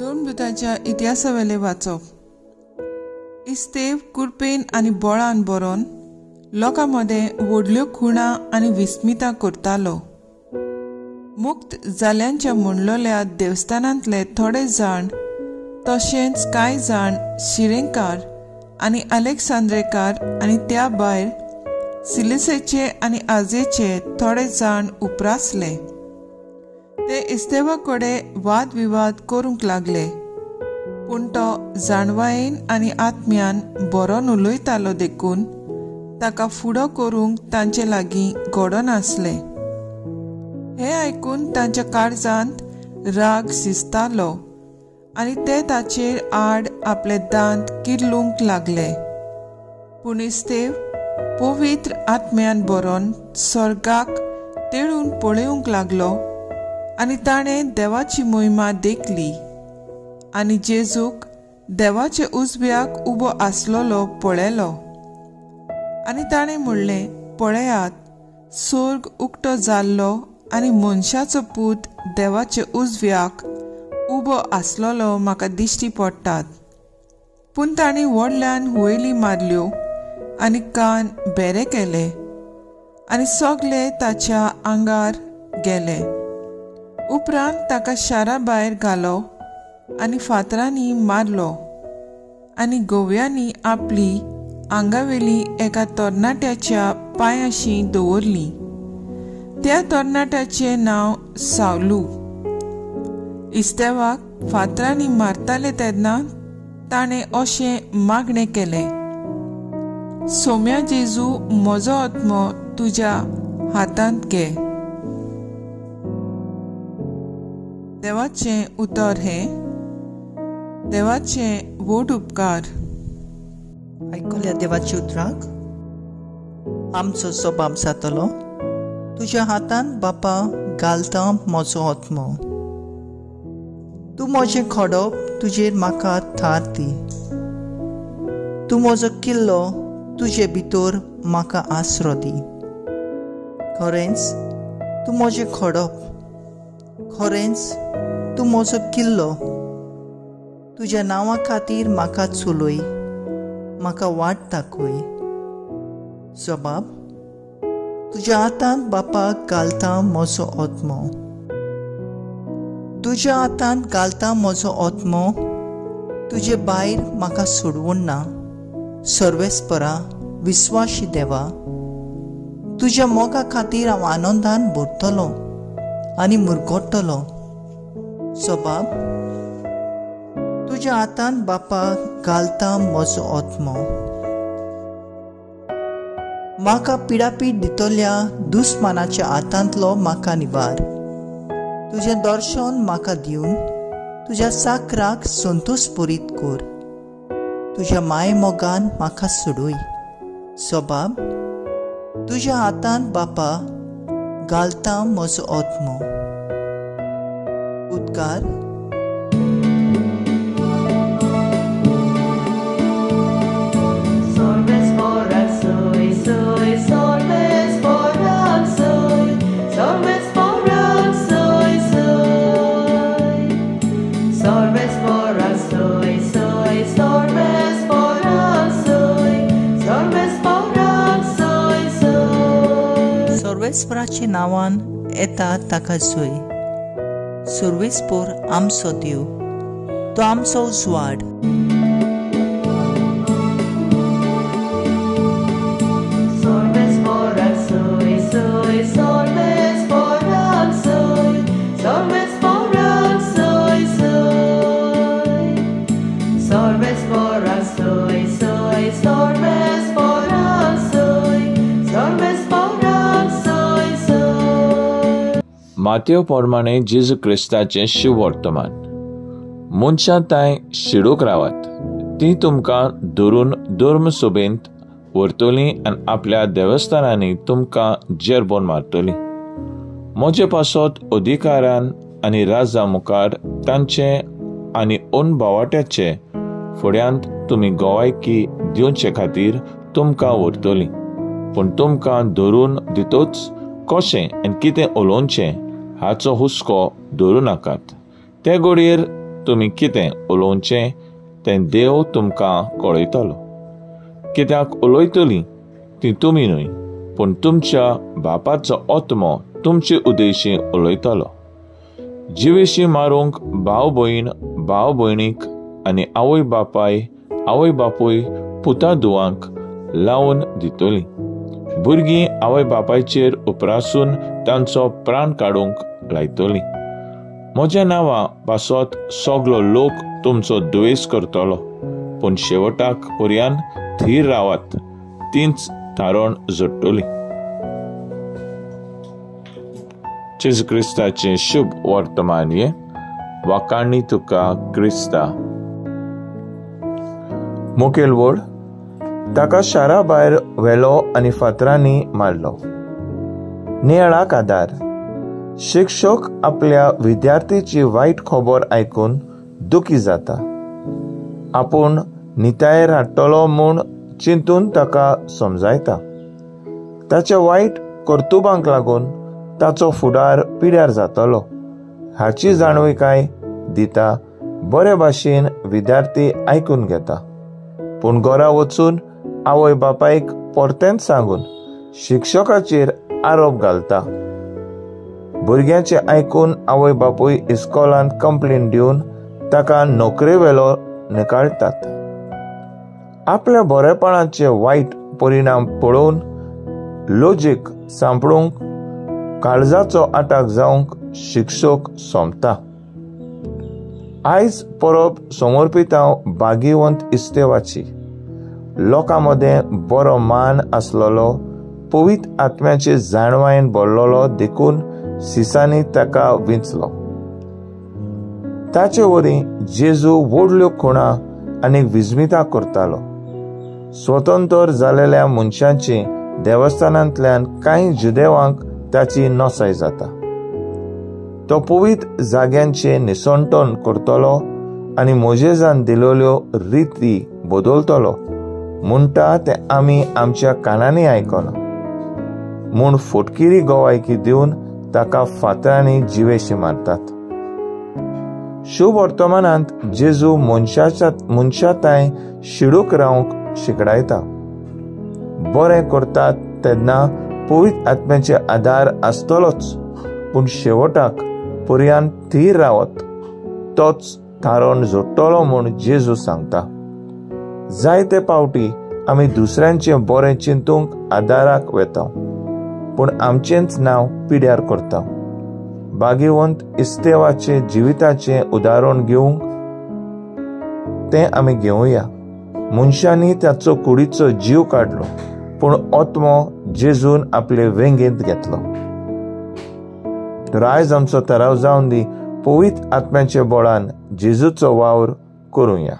धर्मदूताच्या इतिहासावेलें वाचप. इस्तेव कुरपेन आनी बोळान बरोवन लोकां मदें व्हडल्यो खुणा आनी विस्मितां करतालो. मुक्त जाल्यांच्या म्हणलोल्या देवस्थानांतले थोडे जाण तशेंच कांय जाण शिरेंकार आनी अलेक्सांद्रेकार आनी त्या भायर सिलिसेचे आनी आजेचे थोडे जाण उप्रासले. ते इस्तेवा कडेन वादविवाद करूंक लागले, पूण तो जाणवायेन आनी आत्म्यान बरोन उलयतालो देखून ताका फुडो करूंक तांचे लागीं घडनासलें. हें आयकून तांच्या काळजांत राग शिजतालो आनी ते ताचेर आड आपले दांत किर्लूंक लागले. पूण इस्तेव पवित्र आत्म्यान बरोवन स्वर्गाक तेळून पळोवंक लागलो आनी ताणें देवाची मोहिमा देखली आनी जेजूक देवाचे उजव्याक उबो आसलेलो पळयलो. आनी ताणें म्हणलें, पळयात, स्वर्ग उक्तो जाल्लो आनी मनशाचो पूत देवाचे उजव्याक उबो आसलेलो म्हाका दिश्टी पडटात. पूण तांणी व्हडल्यान हुयेली मारल्यो आनी कान बेरे केले आनी सगले ताच्या आंगार गेले. उपरांत ताका शारा भायर घालो आनी फातरांनी मारलो आनी गोव्यांनी आपली आंगावेली एका तरणाट्याच्या पांयाशी दवरली. त्या तरणाट्याचें नांव सावलू. इस्तेवाक फातरांनी मारताले तेन्ना ताणें अशें मागणें केलें, सोम्या जेजू, म्हजो आत्मो तुज्या हातांत घे. देवाचें उतर हें. देवाचें व्हड उपकार. आयकल्या देवाच्या उतराक आमचो स्वभाव जातलो. तुज्या हातान बापा घालता म्हजो आत्मो. तूं म्हजें खडप, तुजेर म्हाका थार दी. तूं म्हजो किल्लो, तुजे भितर म्हाका आसरो दी. खरेंच तूं म्हजें खडप, खरेंच तूं म्हजो किल्लो. तुज्या नांवा खातीर म्हाका चलय, म्हाका वाट दाखय. सबाब, तुज्या हातांत बापा घालता म्हजो आत्मो. तुज्या हातांत घालता म्हजो आत्मो. तुजे भायर म्हाका सोडवून ना. सर्वेस्परा विस्वाशी देवा, तुज्या मोगा खातीर हांव आनंदान भरतलो आनी मुरगट्टलो. सबाब, तुज्या हातांत बापा घालता म्हजो आत्मो. म्हाका पिडापीड दितल्या दुस्मानाच्या हातांतलो म्हाका निवार. तुजें दर्शन म्हाका दिवन तुज्या साकराक संतोश पुरीत कर. तुज्या माय मोगान म्हाका सोडय. सबाब, तुज्या हातांत बापा घालता म्हजो आत्मो. उद्गार. सर्वेस्पराच्या नांवान येता ताका जोय. सर्वेस्पर आमचो देव, तो आमचो उजवाड. मातेव प्रमाणे जेजू क्रिस्ताचें शिववर्तमान. मनशां तांय शिडूक रावात, ती तुमकां धरून धर्म सभेंत व्हरतलीं आनी आपल्या देवस्थानांनी तुमकां जेरबोन मारतलीं. म्हजे पासत अधिकारान आनी राजा मुखार तांचे आनी अनभावाट्याचे फुड्यांत तुमी गोवायकी दिवचे खातीर तुमकां व्हरतलीं. पूण तुमकां धरून दितोच कशें आनी कितें उलोवचें हाचो हुस्को धरूं नाकात. ते घडयेर तुमी कितें उलोवचें तें देव तुमकां कळयतलो. कित्याक उलयतलीं ती तुमी न्हय, पूण तुमच्या बापाचो आत्मो तुमचे उद्देशी उलयतलो. जिवेशी मारूंक भाव भयण भाव भयणीक आनी आवय बापाय आवय बापूय पुता धुवांक लावन दितली. भुरगीं आवय बापायचेर उपरासून तांचो प्राण काडूंक लायतली. म्हज्या नांवा पासत सगलो लोक तुमचो द्वेस करतलो, पूण शेवटाक पर्यान थीर रावात, तींच थारण जोडटली. जेजू क्रिस्ताचें शुभ वर्तमान हें. वाखाणी तुका क्रिस्ता. मुखेल वड ताका शारा भायर व्हेलो आनी फातरांनी मारलो. नियाळाक आदार. शिक्षक आपल्या विद्यार्थीची वायट खबर आयकून दुखी जाता. आपूण नितायेर हाडटलो म्हूण चिंतून ताका समजायता. ताच्या वायट कर्तुबांक लागून ताचो फुडार पिड्यार जातलो हाची जाणविकाय दिता. बरे भाशेन विद्यार्थी आयकून घेता, पूण घरा वचून आवय बापायक परतेंच सांगून शिक्षकाचेर आरोप घालता. भुरग्यांचे आयकून आवय बापूय इस्कॉलांत कंप्लेन दिवन ताका नोकरे वेलो निकाळटात. आपल्या बरेपणाचे वायट परिणाम पळोवन लॉजीक सांपडूंक काळजाचो आटाक जावंक शिक्षक सोंपता. आयज परब समर्पितांव भाग्यवंत इस्तेवाची. लोकां मदें बरो मान आसलेलो, पवित्र आत्म्याचे जाणवायेन भरलेलो, देखून सिसांनी ताका विंचलो. ताचे वरी जेजू व्हडल्यो खुणा आनी विस्मिता करतालो. स्वतंत्र जालेल्या मनशांची देवस्थानांतल्यान कांय जुदेवांक ताची नसाय जाता. तो पवित्र जाग्यांचे निसंटन करतलो आनी मोजेजान दिलेल्यो रिती बदलतलो म्हणटा तें आमी आमच्या कानांनी आयकलां म्हूण फटकिरी गवायकी दिवन ताका फातरांनी जिवेशी मारतात. शुभ वर्तमानांत जेजू मनशाताय शिडूक रावंक शिकडायता. बरें करतात तेन्ना पवित्र आत्म्याचे आदार आसतलोच, पूण शेवटाक पर्यान थीर रावत तोच थारोवन जोडटलो म्हूण जेजू सांगता. जायते पावटी आमी दुसऱ्यांचें बरें चिंतूंक आदाराक वेता, पूण आमचेंच नांव पिड्यार करता. भाग्यवंत इस्तेवाचे जिविताचें उदाहरण घेवंक तें आमी घेवया. मनशांनी ताचो कुडीचो जीव काडलो, पूण आत्मो जेजून आपले वेंगेंत घेतलो. तर आयज आमचो थाराव जावन दी पवित्र आत्म्याच्या बळान जेजूचो वावर करुया.